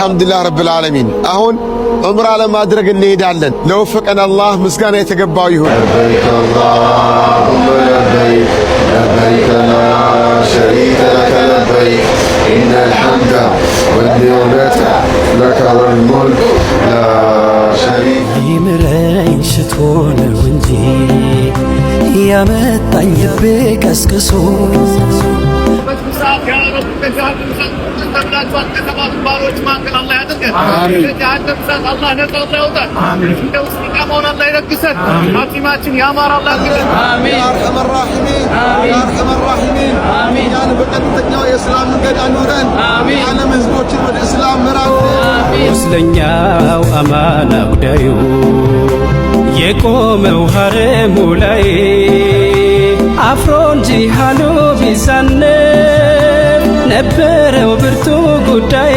አልሐምዱሊላህ ረብል ዓለሚን። አሁን ዑምራ ለማድረግ እንሄዳለን። ለወፈቀን አላህ ምስጋና የተገባው ይሁን። لبيك اللهم لبيك، لبيك لا شريك لك لبيك، إن الحمد والنعمة لك والملك لا شريك ሊምረኝ ሽቶ ነው እንጂ ያመጣኝ ልቤ ቀስቅሶ። ሰዓት ያ ረብ ከጀሃነም እሳት ተብላችኋል ከተባሉ ባሮች መካከል አላህ ያድርገን። ከጀሃነም እሳት አላህ ነፃ አላህ ያውጣን። እንደ ውስጥ ኢቃማውን አላህ ይለግሰን። ኻቲማችን ያማረ አላህ ያድርገን። يا أرحم الراحمين، يا أرحم الراحمين። እኛን በቀጥተኛው የእስላም መንገድ አኑረን፣ የዓለም ህዝቦችን ወደ እስላም ምራን። ቁስለኛው አማና ጉዳዩ የቆመው ሐረሙ ላይ አፍሮ እንጂ ሃሉ ቢዛነፍ ነበረው ብርቱ ጉዳይ።